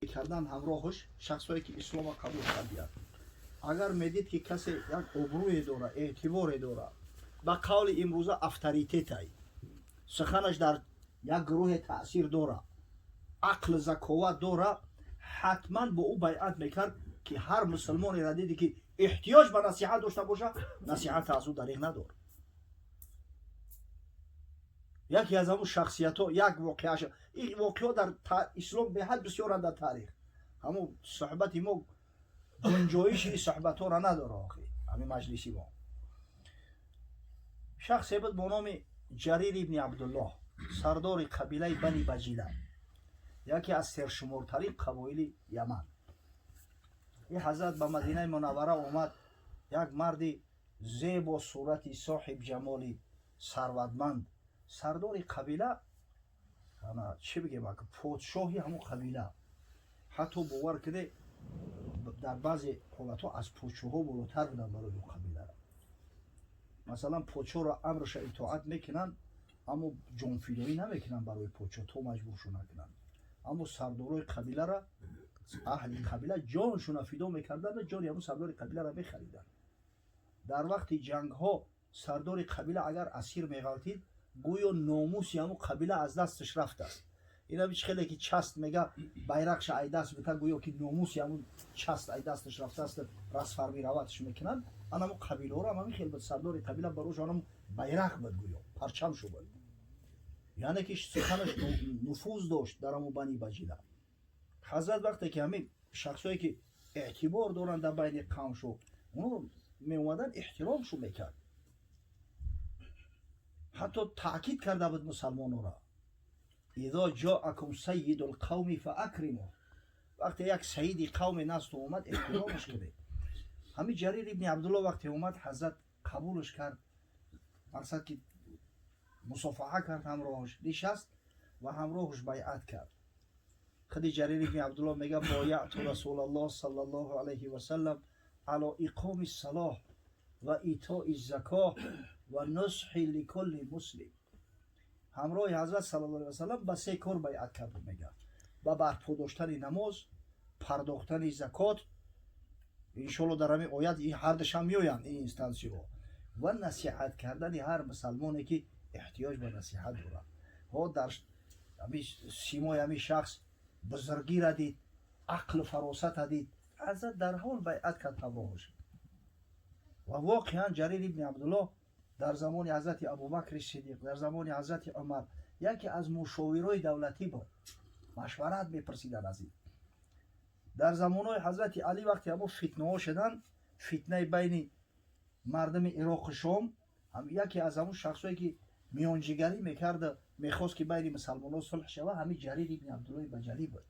Кардан ҳамроҳаш шахсое ки ислома қабул кардиянд, агар медид, ки касе як обрӯе дора, эътиборе дора, ба қавли имрӯза авторитетай, суханаш дар як гурӯҳе таъсир дора, ақл заковат дора, ҳатман бо ӯ байъат мекард, ки ҳар мусулмонеро диди, ки эҳтиёҷ ба насиҳат дошта боша, насиҳата аз ӯ дариғ надор. Яке аз ҳамун шахсиятҳо, як воқеаша, ин воқеаҳо дар ислом беҳад бисёранд дар таърих, ҳамун суҳбати мо гунҷоиши суҳбатҳоро надора. Охи ҳамин маҷлиси мо шахсе буд бо номи Ҷарир ибни Абдуллоҳ, сардори қабилаи Бани Баҷила, яке аз сершумортарин қабоили Яман. Ин ҳазрат ба Мадинаи Мунаввара омад. Як марди зебо сурати, соҳиб ҷамоли, сарватманд, сардори қабила, чӣ бигем, подшоҳи ҳамун қабила. Ҳатто бовар киде, дар баъзе ҳолатҳо аз подшоҳҳо болотар буданд барои ӯ қабилара. Масалан, подшоҳро амрша итоат мекунанд, аммо ҷонфидоӣ намекунанд барои подшоҳ, то маҷбуршу накунанд. Аммо сардорои қабилара аҳли қабила ҷоншуна фидо мекарданд ва ҷони ҳамун сардори қабилара мехариданд. Дар вақти ҷангҳо сардори қабила агар асир меғалтид, гӯё номуси ҳамун қабила аз дасташ рафтааст. Ина чи хеле ки часть мега, байрақша ай даст бита, гӯё ки номуси ҳамун часть ай дасташ рафтааст, расформировать ш мекунанд. Ана ҳамун қабилаҳоро ҳам ҳамин хел буд. Сардори қабила барош анам байрақ буд, гӯё парчамшу буд, яъне ки суханаш нуфуз дошт дар ҳамун Бани Баҷила. Ҳазрат вақте ки ҳамин шахсое ки эътибор доранд дар байни қавмшу, оно меомаданд, эҳтиромшу мекард. Ҳатто таъкид карда буд мусалмононро: إذا جاءكم سيد القوم فأكرموه. Вақте як саиди қавме назду омад, эҳтиромаш кунед. Ҳамин Ҷарир ибни Абдулло вақте омад, ҳазрат қабулш кард, мақсад ки мусофаҳа кард, ҳамроҳаш нишаст ва ҳамроҳаш байъат кард. Худи Ҷарир ибни Абдулло мега: بايعت رسول الله صلى الله عليه وسلم على إقام الصلاة وإيتاء الزكاة والنصح لكل مسلم. Ҳамроҳи ҳазрат صلى الله عليه وسلم ба се кор байъат кард, мега: ба барпо доштани намоз, пардохтани закот, иншоалло дар ҳамин оят ҳардашам меоянд ин инстансияҳо, ва насиҳат кардани ҳар мусалмоне ки эҳтиёҷ ба насиҳат дорад. Ҳо, дар симои ҳамин шахс бузургира дид, ақлу фаросата дид, ҳазрат дар ҳол байъат кард ҳамроҳаш. Ва воқеан Ҷарир ибни Абдуллоҳ дар замони ҳазрати Абубакри Сидиқ, дар замони ҳазрати Умар яке аз мушовирои давлатӣ буд, машварат мепурсиданд аз ин. Дар замонҳои ҳазрати Алӣ, вақте ҳамон фитнаҳо шуданд, фитнаи байни мардуми Ироқу Шом, яке аз ҳамон шахсое ки миёнҷигарӣ мекарда, мехост ки байни мусалмонҳо сулҳ шава, ҳамин Ҷарир ибни Абдуллои Баҷалӣ буд.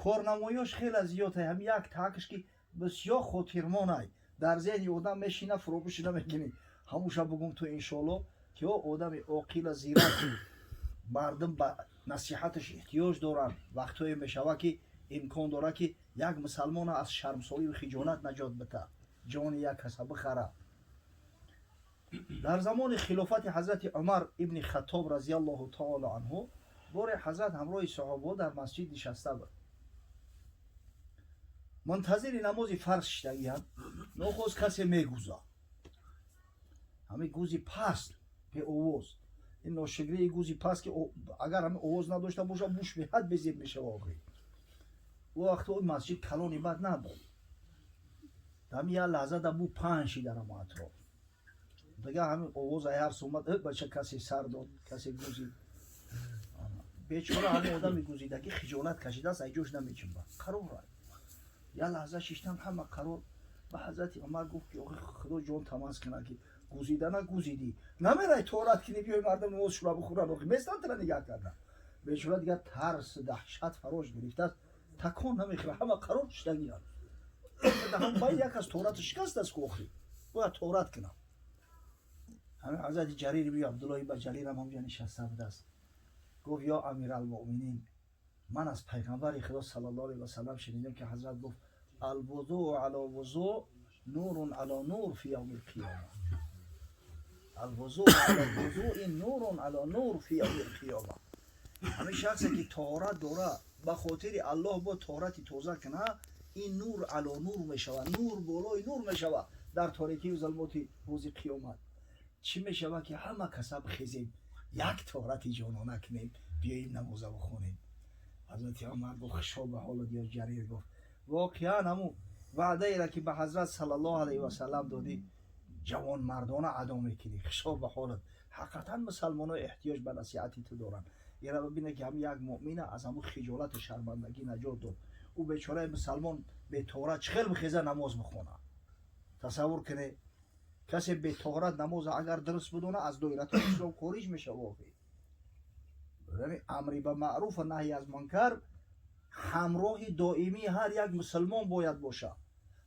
Корнамоёш хеле зиёд. Ҳами як такш ки бисёр хотирмонай, дар зеҳни одам мешина, фуромӯши намекунӣ, ҳамуша бугум ту иншоалло, ки о одами оқила, зирак, мардум ба насиҳаташ эҳтиёҷ доранд. Вақтҳое мешавад, ки имкон дорад, ки як мусалмона аз шармсорию хиҷолат наҷот бита, ҷони як каса бихара. Дар замони хилофати ҳазрати Умар ибни Хаттоб رضي الله تعالى عنه, боре ҳазрат ҳамроҳи саҳобаҳо дар масҷид нишаста буд, мунтазири намози фарз шиштагиянд. Нохост касе мегуза, ҳамин гузи паст, беовоз. Ин ношикрии гузи паст, ки агар ҳамин овоз надошта боша, буш беҳад безеб мешава. Охи ӯ вақто масҷид калони бад набуд. Ҳамин як лаҳза да бу паҳн шид дар ҳамо атроф. Дига ҳамин овоз ай ҳар сумад бача касе сар дод, касе гузид. Бечора ҳамин одами гузидагӣ хиҷолат кашидааст, ай ҷош намечунба, қарор як лаҳза шиштан, ҳама қарор. Ба ҳазрати Умар гуфт, ки охи, Худо ҷон тамаз кунад, ки гузидана гузидӣ, намерай торат кини, биёй мардум намоз шура бихӯранд, охи местан тира нигаҳ карда. Бечора дигар тарс, даҳшат фарош гирифтааст, такон намехӯра, ҳама қарор шиштагианд. Байн як аз торату шикастааст ку, охи бояд торат кунам. Ҳамин ҳазрати Ҷарир ибни Абдуллоҳи Баҷалирам ҳамҷа нишаста будааст. Гуфт: «Ё амиралмуъминин, ман аз пайғамбари Худо صلى الله عليه وسلم шунидам, ки ҳазрат гуфт: الوضوء على وضوء نور على نور في يوم القيامة، الوضوء على وضوء نور على نور في يوم القيامة». Ҳамин шахсе ки тоҳорат дора, ба хотири Аллоҳ бо тоҳорати тоза кина, ин нур ало нур мешавад, нур болои нур мешавад дар торикию зулмоти рӯзи қиёмат. Чӣ мешавад ки ҳама каса бихезем, як тоҳорати ҷонона кунем, биёем намоза бихонем? Ҳазрати Умар гуфт: хушо ба ҳолат, ё Ҷарир. Гуфт: воқеан ҳамун ваъдаеро ки ба ҳазрат саллаллоҳу алайҳи васаллам додӣ, ҷавонмардона адо мекунӣ. Хушо ба ҳолат, ҳақиқатан мусалмоно эҳтиёҷ ба насиҳати ту доранд. Ира бибине ки ҳам як муъмина аз ҳамун хиҷолату шармандагӣ наҷот дод. Ӯ бечораи мусалмон бетоҳорат чӣ хел бихеза намоз бихона? Тасаввур кунед, касе бетоҳорат намоза агар дуруст бидона, аз доираи ислом хориҷ мешава. Охи, яъне амри ба маъруф ва наҳи аз мункар ҳамроҳи доимии ҳар як мусулмон бояд бошад.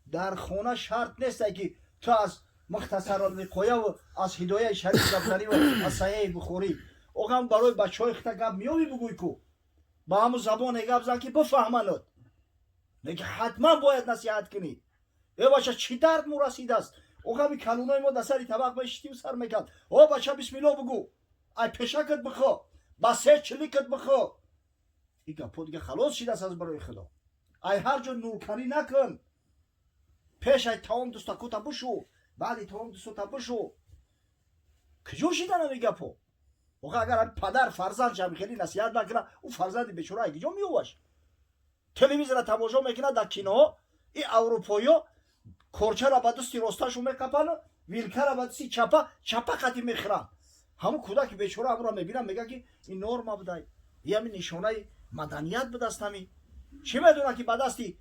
Дар хона шарт несте ки ту аз Мухтасарулвиқоя ва аз Ҳидояи Шариф гап занӣ ва аз Саҳеҳи Бухорӣ. Оғам барои бачаҳои хита гап меёбӣ, бугӯй ку, ба ҳамун забоне гап зан ки бифаҳманад, лекин ҳатман бояд насиҳат кунӣ: э бача, чӣ дард му расидааст? Оғами калонои мо дар сари табақ мешитим, сар мекард: о бача, бисмилло бугӯ, ай пешакат бихо, ба се чиликат бихо. Ин гапҳо дига халос шидааст. Аз барои Худо, ай ҳар ҷо нурканӣ накун. Пеш ай таом дустакута бишу, баъди таом дустута бишу. Куҷо шидан ами гапҳо? Оха, агар падар фарзанд шами хеле насиҳат накунад, ӯ фарзанди бечора ай куҷо меёваш? Телевизора тамошо мекунад, дар киноҳо и аврупоиё корчара ба дасти росташу меқапанд, вилкара ба дасти чапа, чапа қати мехӯранд. Ҳамун кӯдаки бечора ҳамуро мебинад, мегӯяд ки ин норма будай, и ҳамин нишонаи маданият будаст. Ҳами чӣ медонад ки ба дасти,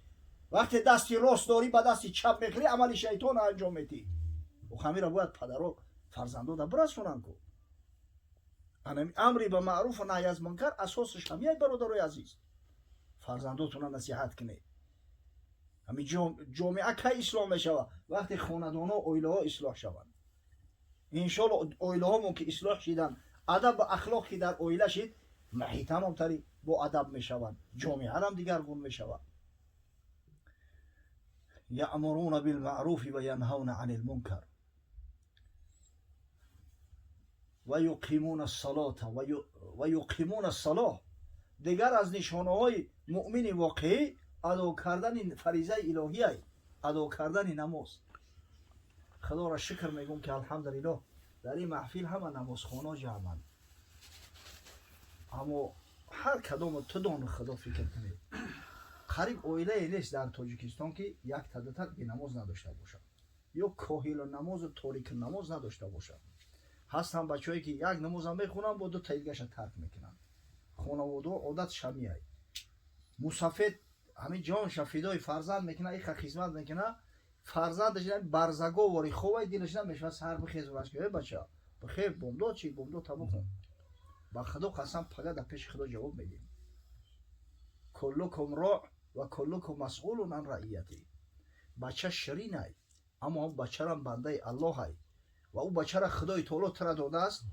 вақте дасти рост дорӣ, ба дасти чап мехӯрӣ, амали шайтона анҷом медиҳӣ. Ҳамира бояд падаро фарзандода бирасонанд ку. Анами амри ба маъруфу наҳй аз мункар асосаш ҳамияй. Бародарои азиз, фарзандотона насиҳат кунед. Ҳамин ҷомеа кай ислоҳ мешавад? Вақте хонадонҳо, оилаҳо ислоҳ шаванд. Иншоалло, оилаҳомон ки ислоҳ шидан, адаб ва ахлоқ ки дар оила шид, муҳитамон тари бо адаб мешаванд, ҷомеарам дигаргун мешавад. يأمرون بالمعروف وينهون عن المنكر ويقيمون الصلاة ويقيمون الصلاة. Дигар аз нишонаҳои муъмини воқеӣ адо кардани фаризаи илоҳияй, адо кардани намоз. Худоро шукр мегӯм ки, алҳамдулиллоҳ, дар ин маҳфил ҳама намозхоно ҷамъанд. Аммо ҳар кадому ту дону Худо фикр кунед, қариб оилае нест дар Тоҷикистон ки як тадата бенамоз надошта бошад ё коҳилу намозу торики намоз надошта бошад. Ҳастанд бачаҳое ки як намозам мехонанд, бо ду таигаша тарк мекунанд. Хонаводаҳо одат шамиай. Мусафед ҳамин ҷонша фидои фарзанд мекунад, иха хизмат мекунад, фарзандаш барзаговори ховай, дилаш намешавад сар бихезонаш ки: э бача, бихер, бомдод чи, бомдод та бикун. Ба Худо қасам, пага дар пеши Худо ҷавоб медиҳем. كلكم راع وكلكم مسؤول عن رعيته. Бача ширинай, аммо он бачарам бандаи Аллоҳай ва ӯ бачара Худои Таоло тира додааст,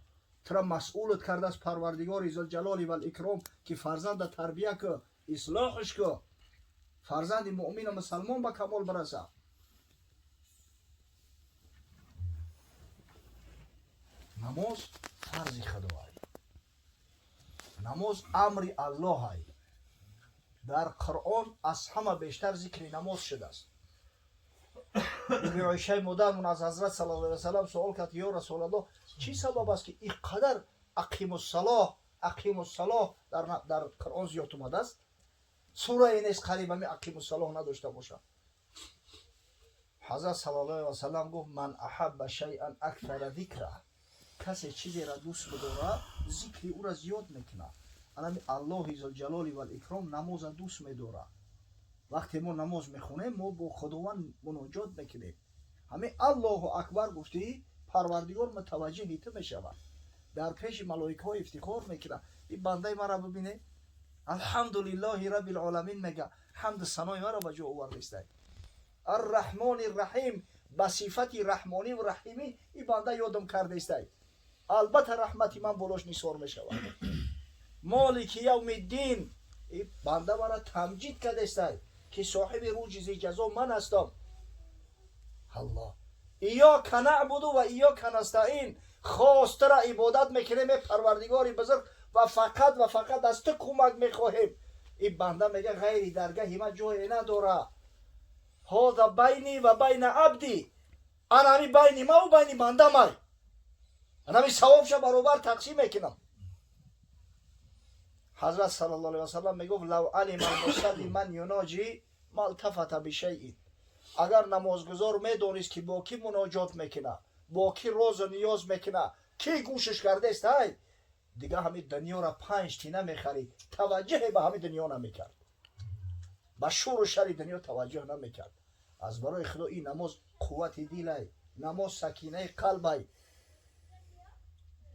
тира масъулат кардааст Парвардигори Зулҷалоли вал Икром, ки фарзанда тарбия ку, ислоҳш ку, фарзанди муъмину мусалмон ба камол бираса. Намоз фарзи Худоай, намоз амри Аллоҳай. Дар Қуръон аз ҳама бештар зикри намоз шудааст. Биби Оишаи модармон аз ҳазрат саллаллоҳу алайҳи васаллам суол кард: ё Расулаллоҳ, чӣ сабаб аст ки ин қадар أقيموا الصلاة، أقيموا الصلاة дар Қуръон зиёд омадааст? Сурае нест қариб ҳами أقيموا الصلاة надошта бошад. Ҳазрат саллаллоҳу алайҳи васаллам гуфт: من أحب شيئا أكثر ذكره. Касе чизеро дӯст бидорад, зикри ӯра зиёд мекунад. Анами Аллоҳи Зулҷалоли вал Икром намоза дӯст медорад. Вақте мо намоз мехонем, мо бо Худованд муноҷот мекунем. Ҳамин Аллоҳу акбар гуфтӣ, Парвардигор мутаваҷҷиҳи ту мешавад, дар пеши малоикаҳо ифтихор мекунад: ин бандаи маро бибине, الحمد لله رب العالمين мега, ҳамду санои маро ба ҷо овардистай, الرحمن الرحيم, ба сифати раҳмониву раҳимӣ ин банда ёдам кардистай, албатта раҳмати ман болош нисор мешавад, مالك يوم الدين, ин банда мара тамҷид кардистай, ки соҳиби рӯзи зиҷазо ман ҳастам. Аллоҳ إياك نعبد وإياك نستعين, хостара ибодат мекунем, е Парвардигори бузург. ва фақат ва фақат аз ту кӯмак мехоҳем. Ин банда мега ғайри даргаҳи ман ҷое надора. Ҳоза байни ва байна абди, ана ҳами байни маву байни бандамай, ана ҳами савобша баробар тақсим мекунам. Ҳазрат саллаллоҳу алайҳи васаллам мегуфт: لو علم المصلي من يناجي ما التفت بشيء. Агар намозгузор медонист, ки бо кӣ муноҷот мекуна, бо кӣ розу ниёз мекуна, кӣ гӯшиш кардааст, ай дига ҳами дунёра 5 тина мехарид, таваҷҷӯҳе ба ҳами дунё намекард, ба шуру шари дунё таваҷҷӯҳ намекард. Аз барои Худо, ин намоз қуввати дилай, намоз сакинаи қалбай.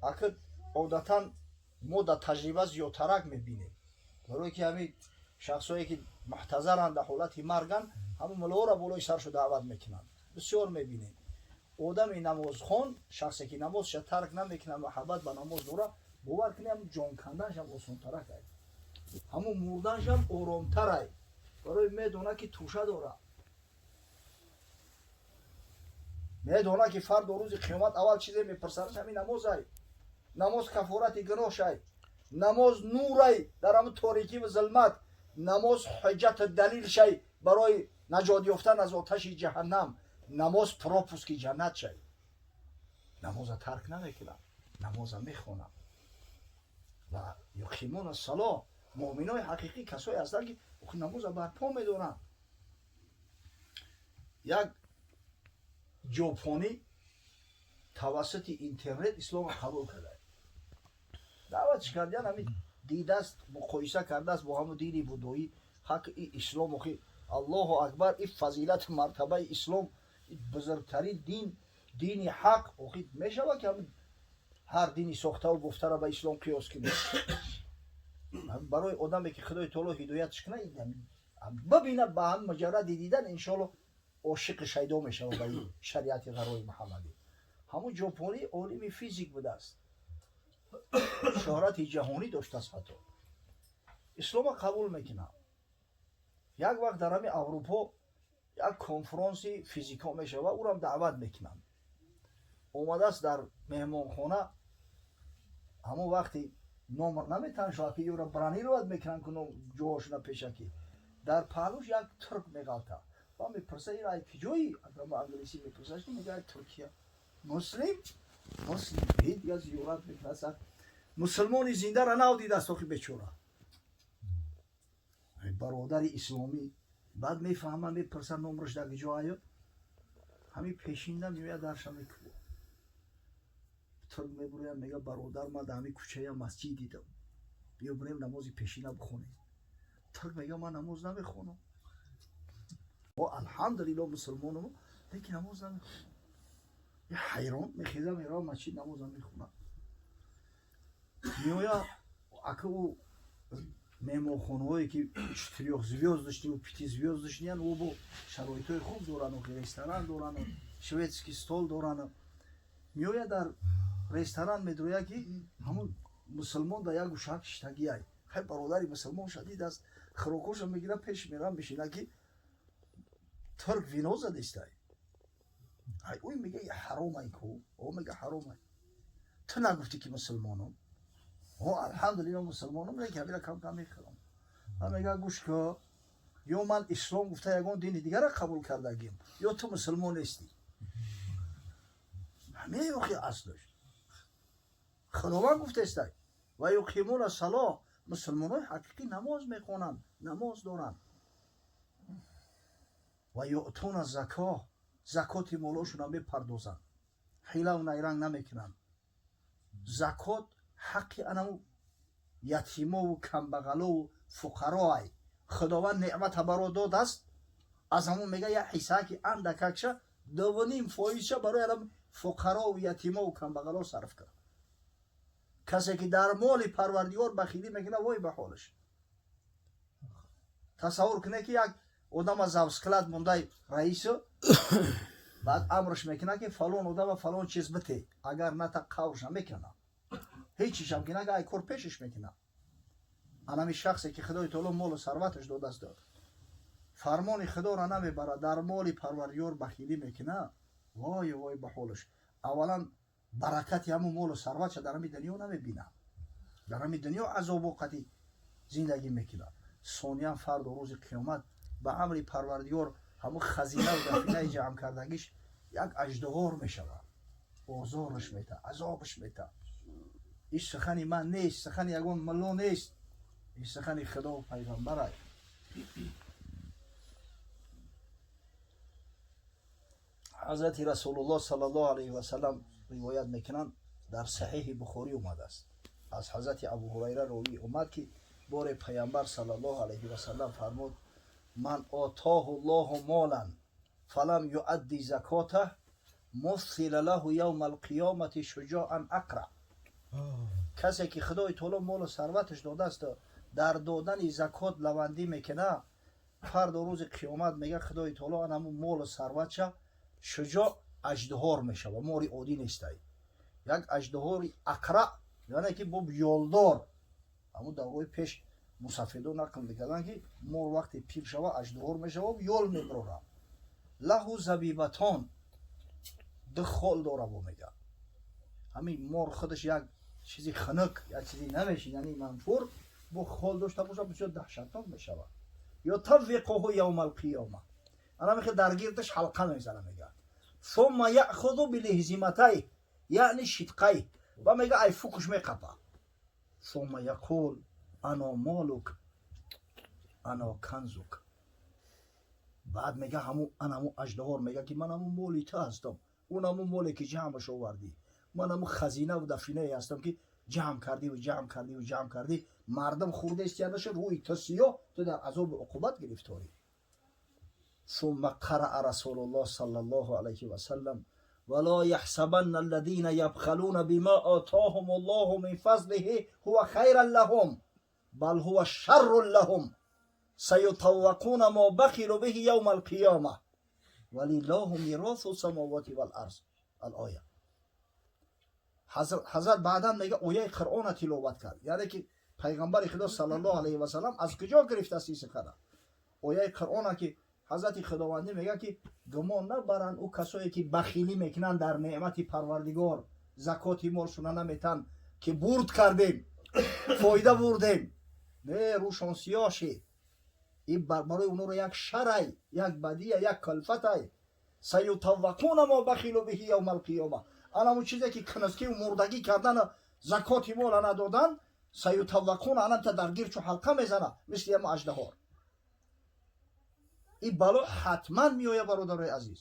Ака, одатан мо дар таҷриба зиёдтарак мебинем, барое ки ҳамин шахсое ки муҳтазаранд, дар ҳолати марганд, ҳамун муллоҳоро болои саршо даъват мекунанд. Бисёр мебинем, одами намозхон, шахсе ки намозша тарк намекунад, муҳаббат ба намоз дора, бовар кунед, ҳамун ҷон канданшам осонтарак ай, ҳамун мурданшам оромтарай, барои медона, ки туша дора, медона, ки фардо рӯзи қиёмат аввал чизе мепурсадаш ҳамин намозай. Намоз кафорати гуноҳшай, намоз нурай дар ҳамун торикӣ ва зулмат, намоз ҳуҷҷату далилшай барои наҷот ёфтан аз оташи ҷаҳаннам, намоз пропуски ҷаннатшай. Намоза тарк намекунам, намоза мехонам. Ва يقيمون الصلاة, муъминои ҳақиқӣ касое ҳастанд, ки намоза барпо медоранд. Як ҷопонӣ тавассути интернет исломро қабул карда, даъватш кардиян. Ҳамин дидааст, муқоиса кардааст бо ҳамун дини будоӣ. Ҳақ и ислом, охи, Аллоҳу акбар, и фазилату мартабаи ислом, бузургтарин дин, дини ҳақ. Охи, мешавад, ки ҳамин ҳар дини сохтаву бофтара ба ислом қиёс кунӣ? Барои одаме, ки Худои таоло ҳидоятш кунад, бибина, ба ҳам муҷарради дидан, иншоалло, ошиқи шайдо мешавад ба ин шариати ғаррои муҳаммадӣ. Ҳамун ҷопонӣ олими физик будааст, шӯҳрати ҷаҳонӣ доштааст, ҳатто ислома қабул мекунад. Як вақт дар ҳамин Аврупо як конфронси физикҳо мешавад, ӯрам даъват мекунанд. Омадааст дар меҳмонхона. Ҳамон вақти номер наметаҳанд, шояд ки ёра бронировать мекунанд, ку ҷоҳошона пешакӣ. Дар паҳлӯш як турк меғалта ва мепурса: «Ира ай киҷоӣ?» Ба англисӣ мепурса, мега: «Туркия». «Муслим?» «Муслим». Дига зиёрат мекунад, мусулмони зиндара нав дидааст, охи, бечора бародари исломӣ. Баъд мефаҳмад, мепурса: «Номраш дар киҷо аёд?» Ҳамин пешинда меояд, дарша мекӯбад. Турк мебурояд, мега: «Бародар, ман дар ҳамин кӯчая масҷид дидам, биё бирем, намози пешина бихонем». Турк мега: «Ман намоз намехонам, о, алҳамдулилло, мусулмонам, лекин намоз намехонам». Ҳайрон мехеза, мерава масҷид, намоза мехонад, меоя. Ака, ӯ меҳмонхонаҳое, ки четырёхзвёздочный, пятизвёздочный ян, ӯ бо шароитҳои хуб дорану ресторан дорану шведский стол дорану. Меоя, дар ресторан медроя, ки ҳамун мусулмон дар як гӯшак шиштагиай. Хай, бародари мусулмон шадидааст, хӯрокоша мегира, пеш мера, мешина, ки турк вино задистай. Ай, ӯй мега: «Ҳаромай ку». О, мега: «Ҳаромай. Ту нагуфтӣ, ки мусулмонам?» «О, алҳамдулилло, мусулмонам, лекин ҳамира кам кам мехӯрам». Мега: «Гӯш ку, ё ман ислом гуфта ягон дини дигара қабул кардагим, ё ту мусулмон нестӣ». Ҳамин охи аслш Худованд гуфтестай: ва يقيمون الصلاة. Мусулмонҳои ҳақиқӣ намоз мехонанд, намоз доранд. Ва يؤتون الزكاة, закоти молошонро мепардозанд, ҳилаву найранг намекунанд. Закот ҳаққи анаму ятимову камбағалову фуқароай. Худованд неъмата баро додааст, аз ҳамон мега як ҳиссааки андакакша, 2,5 фоизша барои анам фуқарову ятимову камбағало сарф кард. Касе ки дар моли Парвардигор бахилӣ мекунад, вой ба ҳолаш! Тасаввур кунед, ки як одама завсклад мондай раису, баъд амрш мекунад, ки фалон одама фалон чиз бите, агар ната қаврша мекунад, ҳечишам ки нага, ай кор пешиш мекунад. Анами шахсе, ки Худои таоло молу сарваташ додааст, фармони Худоро намебарад, дар моли Парвардигор бахилӣ мекунад, вой, вой ба ҳолаш! Аввалан, баракати ҳамун молу сарватша дар ҳами дунё намебинад. Дар ҳамин дунё азобу қати зиндагӣ мекунад. Сониян фардо рӯзи қиёмат ба амри Парвардигор ҳамун хазинаву дафинаи ҷамъ кардагиш як аждаҳор мешавад, озораш мета, азобаш мета. Ин сухани ман нест, сухани ягон мулло нест, ин сухани Худову пайғамбар. Ҳазрати Расулуллоҳ саллаллоҳу алайҳи васаллам ривоят мекунанд, дар Саҳиҳи Бухорӣ омадааст. Аз ҳазрати Абу Ҳурайра ровӣ омад, ки боре пайғамбар саллаллоҳу алайҳи васаллам фармуд: ман отоҳу ллоҳу молан фалам юадди закотаҳ муссила лаҳу явма алқиёмати шуҷоан ақра. Касе ки Худои Таоло молу сарваташ додааст, дар додани закот лавандӣ мекунад, фардо рӯзи қиёмат, мега Худои Таоло, ан ҳамун молу сарватша шуҷоъ аждаҳор мешавад. Мори оддӣ нестай, як аждаҳори ақра, яъне ки бо ёлдор. Ҳамун давраи пеш мусафидо нақл мекарданд, ки мор вақте пир шава, аждаҳор мешава, ёл мебарорад. Лаҳу забибатон, ду хол дора. Бо мега ҳамин мор худаш як чизи хунук, як чизи намешинани манфур, бо хол дошта боша, бисёр даҳшатнок мешавад. Ютаввиқуҳу явма алқиёма, ана мехел дар гирдаш ҳалқа мезана. Мега сумма яъхузу билиҳзиматай, яъни шидқай, ва мега ай фукуш меқапа. Сумма яқул: ано молук, ано канзук. Баъд мега ҳаму ан ҳаму аждаҳор мега, ки ман ҳаму моли ту ҳастам, он ҳаму моле ки ҷамъаш овардӣ, ман ҳаму хазинаву дафинае ҳастам, ки ҷамъ кардиву ҷамъ кардиву ҷамъ кардӣ, мардум хӯрда истия нашуд, рӯи ту сиёҳ, ту дар азобу уқубат гирифторӣ. Сумма қараа Расулуллоҳ саллаллоҳу алайҳи васаллам: ولا يحسبن الذين يبخلون بما آتاهم الله من فضله هو خيرا لهم بل هو شر لهم سيطوقون ما بخلوا به يوم القيامة ولله ميراث السماوات والأرض. الآية. ҳазрат баъдан мега ояи Қуръона тиловат кард, яъне ки пайғамбари Худо саллаллоҳу алайҳи васаллам аз куҷо гирифтааст ин сухана? Ояи Қуръона, ки ҳазрати Худовандӣ мега, ки гумон набаранд ӯ касое ки бахилӣ мекунанд дар неъмати Парвардигор, закоти молшуна наметанд, ки бурд кардем, фоида бурдем. Не, рӯшон сиёҳ шид, ин барои онҳоро як шарай, як бадия, як калфатай. Саютаввақуна мо бахилу биҳи явма алқиёма, анамун чизе ки кунускиву мурдагӣ кардану закоти мола надодан, саютаввақуна, анамта дар гирчу ҳалқа мезана, мисли ямо аждаҳор. Ин бало ҳатман меояд, бародарои азиз.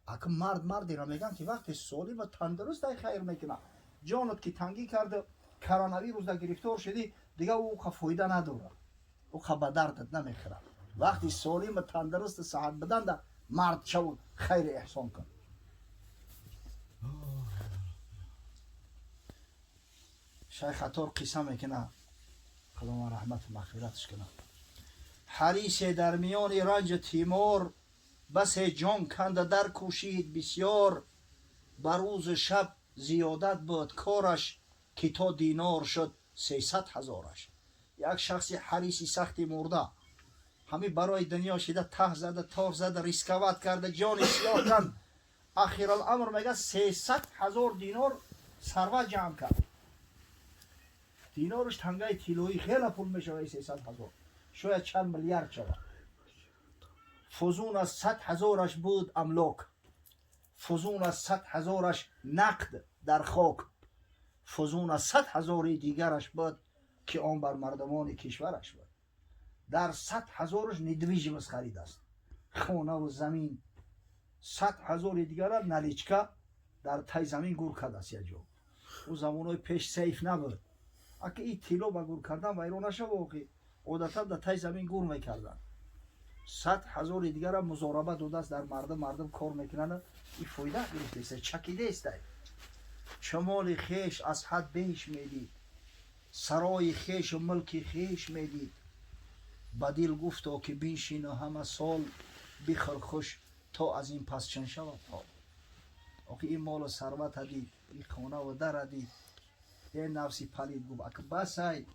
Ака, мард мардеро мегӯям, ки вақте солима тандуруст ай хайр мекунад. Ҷонат ки тангӣ карда, коронавирусда гирифтор шудӣ, дигар ӯ фоида надорад, ӯ ба дардат намехӯрад. Вақти солима тандурусту саҳат биданда мард шаву хайри эҳсон кун. Шайх Атор қисса мекунад, Худованд раҳмату мағфираташ кунад. Ҳарисе дар миёни ранҷу тимор басе ҷон канда дар кӯшид бисёр. Ба рӯзу шаб зиёдат буд кораш, ки то динор шуд 300 ҳазораш. Як шахси ҳариси сахти мурда ҳамин барои дунё шида, таҳ зада, тор зада, рисковать карда, ҷони сиёҳ канд. Ахираламр, мега, 300 ҳазор динор сарват ҷамъ кард. Динораш тангаи тиллоӣ, хеле пул мешавад. 300 ҳазор шояд чанд миллиард шавад. Фузун аз 100 ҳазораш буд амлок, фузун аз 100 ҳазораш нақд дар хок, фузун аз 100 ҳазори дигараш буд, ки он бар мардумони кишвараш буд. Дар 100 ҳазораш недвижимость харидааст, хонаву замин. 100 ҳазори дигара наличка дар тай замин гур кардааст як ҷо. Ӯ замонҳои пеш сейф набуд, ака и тилло ба гур кардан вайрон нашава, охи одатан дар тай замин гур мекарданд. 100 ҳазори дигара музораба додааст дар мардум, мардум кор мекунанд, и фоида гирифтеста, чакидеста. Чамоли хеш аз ҳад беш медид, сарои хешу мулки хеш медид. Ба дил гуфто, ки биншину ҳама сол бихӯр хуш, то аз ин пас чун шавад ҳол. Охи ин молу сарвата дид, ин хонаву дара дид, е нафси палид гуфт: ака, басай,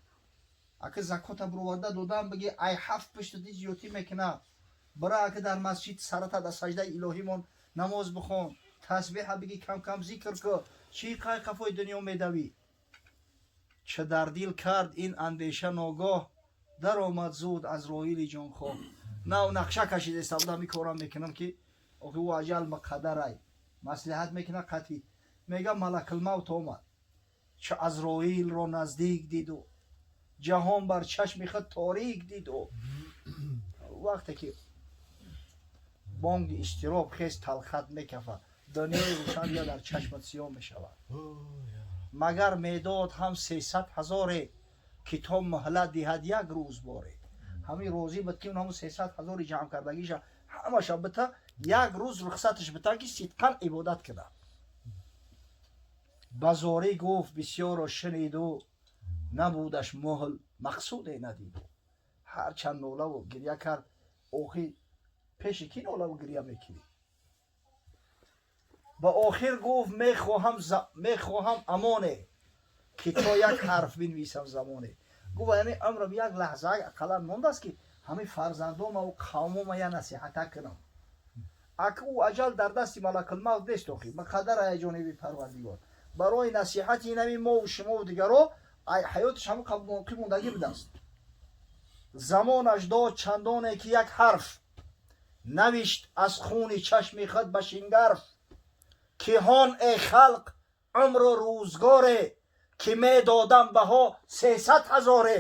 ака, закота бироварда додам, биги ай ҳафт пушту ди зиётӣ мекуна. Бира, ака, дар масҷид сарата дар саждаи илоҳимон намоз бихон, тасбеҳа биги, кам кам зикр ку. Чӣ қай қафои дунё медавӣ? Ча дар дил кард ин андеша ногоҳ, даромад зуд Азроили ҷонхоҳ. Нав нақша кашидеста буда, ҳами корам мекунам, ки охи ӯ аҷал муқаддарай. Маслиҳат мекунад қатъӣ. Мега, Малакулмавт омад. Ча Азроилро наздик диду, ҷаҳон бар чашми худ торик диду. Вақте ки бонги изтироб хез талхат мекафад, дунёи рӯшан я дар чашмат сиёҳ мешавад. Магар медод ҳам 300 ҳазоре, ки то муҳлат диҳад як рӯз боре. Ҳамин розӣ буд, ки ҳамун 300 ҳазори ҷамъ кардагиша ҳамаша бита, як рӯз рухсаташ бита, ки сидқан ибодат кунад. Ба зорӣ гуфт, бисёрро шуниду, набудаш муҳл, мақсуде надиду. Ҳарчанд нолаву гирья кард, охир пеши кӣ нолаву гирья мекунӣ? Ба охир гуфт: мехоҳам амоне, ки то як ҳарф бинависам замоне. Гуфт, яъне умрам як лаҳза ақаллан мондааст, ки ҳамин фарзандомаву қавмома я насиҳата кунам. Ак ӯ аҷал дар дасти Малакулмавт нест, охи муқаддар ая ҷониби Парвардигор. Барои насиҳати инами мову шумову дигаро ҳаёташ ҳамон боқӣ мондагӣ будааст. Замонаш дод чандоне, ки як ҳарф навишт аз хуни чашми худ ба шингарф, ки ҳон, э халқ, умру рӯзгоре, ки медодам баҳо 300 ҳазоре.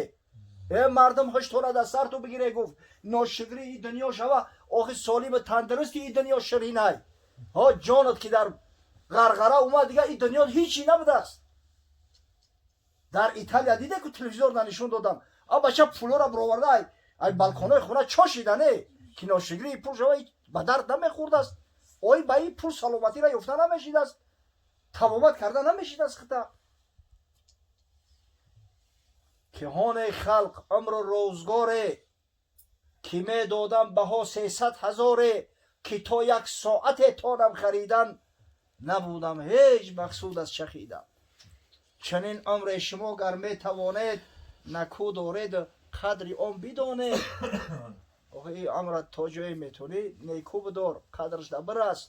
Э мардум, ҳуштона дар сарту бигире, гуфт, ношукрии и дунё шава. Охи солиму тандурусти и дунё ширинай. Ҳо, ҷонат ки дар ғарғара омад, дига и дунё ҳичи набудааст. Дар Италия диде ку, телевизор нишон додам, а бача пулора бироварда ай балконои хона чошида, не ки ношукрии пул шава, ба дард намехӯрдааст. Ой, ба ин пул саломатиро ёфта намешидааст, табобат карда намешидааст хита. Ки ҳоне, халқ, умру рӯзгоре, ки медодам баҳо 300 ҳазоре, ки то як соате тонам харидан, набудам ҳеҷ мақсуд аз чахидан. Чунин умре шумо гар метавонед, наку доред, қадри он бидонед. Охи ин умра то ҷое метавонӣ, неку бидор, қадраш да бираст.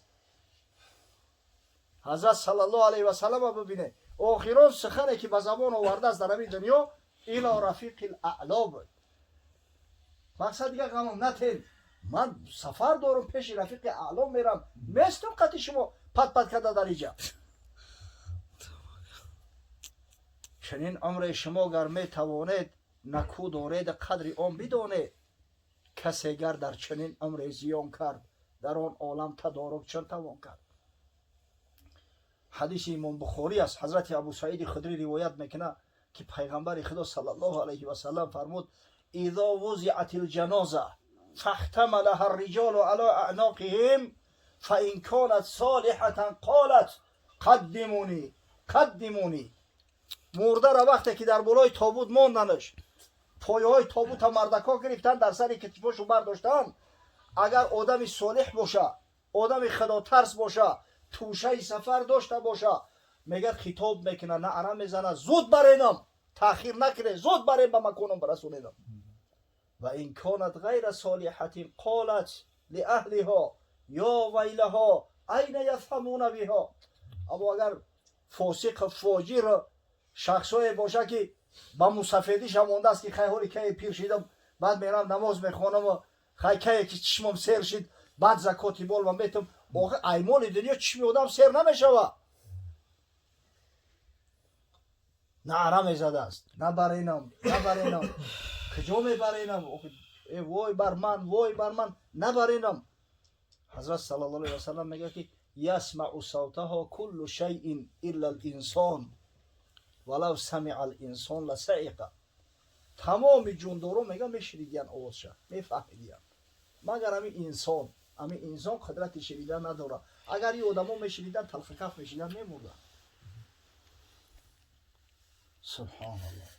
Ҳазрат саллаллоҳу алайҳи васаллама бибине, охирон сухане ки ба забон овардааст дар ҳамин дунё, إلى الرفيق الأعلى буд. Мақсад, дига ғамам натен, ман сафар дорам, пеши рафиқи аъло мерам, местум қати шумо пат пат карда дар иҷа. Чунин умре шумо гар метавонед, наку доред, қадри он бидонед. Касе гар дар чунин умре зиён кард, дар он олам тадорук чун тавон кард? Ҳадиси Имом Бухорӣ аст. Ҳазрати Абу Саиди Худрӣ ривоят мекунад, ки Пайғамбари Худо саллаллоҳу алайҳи васаллам фармуд: إذا وضعت الجنازة فاحتملها الرجال على أعناقهم، فإن كانت صالحة قالت قدموني قدموني. Мурдара вақте ки дар болои тобут монданаш, пояҳои тобута мардакҳо гирифтан, дар сари китфошу бардоштан, агар одами солеҳ боша, одами худотарс боша, тӯшаи сафар дошта боша, мегӯяд, хитоб мекунад, наъра мезанад: «Зуд баренам, таъхир накунед, зуд барем, ба маконом расонедам». وإن كانت غير صالحة قالت لأهلها يا ويلها أين يذهبون بها. Аммо агар фосиқ, фоҷир шахсое боша, ки ба мусафедиша мондааст, ки хай, ҳоли кае пир шидам, баъд мерам намоз мехонам, хай, кае ки чишмом сер шид, баъд закоти молма метам. Охи аймоли дунё чишми одам сер намешавад. Наъра мезадааст: «Набаренам, набаренам, куҷо мебаренам? Вой бар ман, вой бар ман, набаренам». Ҳазрат саллаллоҳу алайҳи васаллам мегӯяд, ки يسمع صوتها كل شيء إلا الإنسان، ولو سمع الإنسان لصعق. Тамоми ҷондоро, мега, мешунидиян овозша, мефаҳмидиян, магар ҳамин инсон. Ҳамин инсон қудрати шунидан надорад. Агар ин одамо мешунидан, талхакаф мешидан, мемурданд. Субҳоналлоҳ.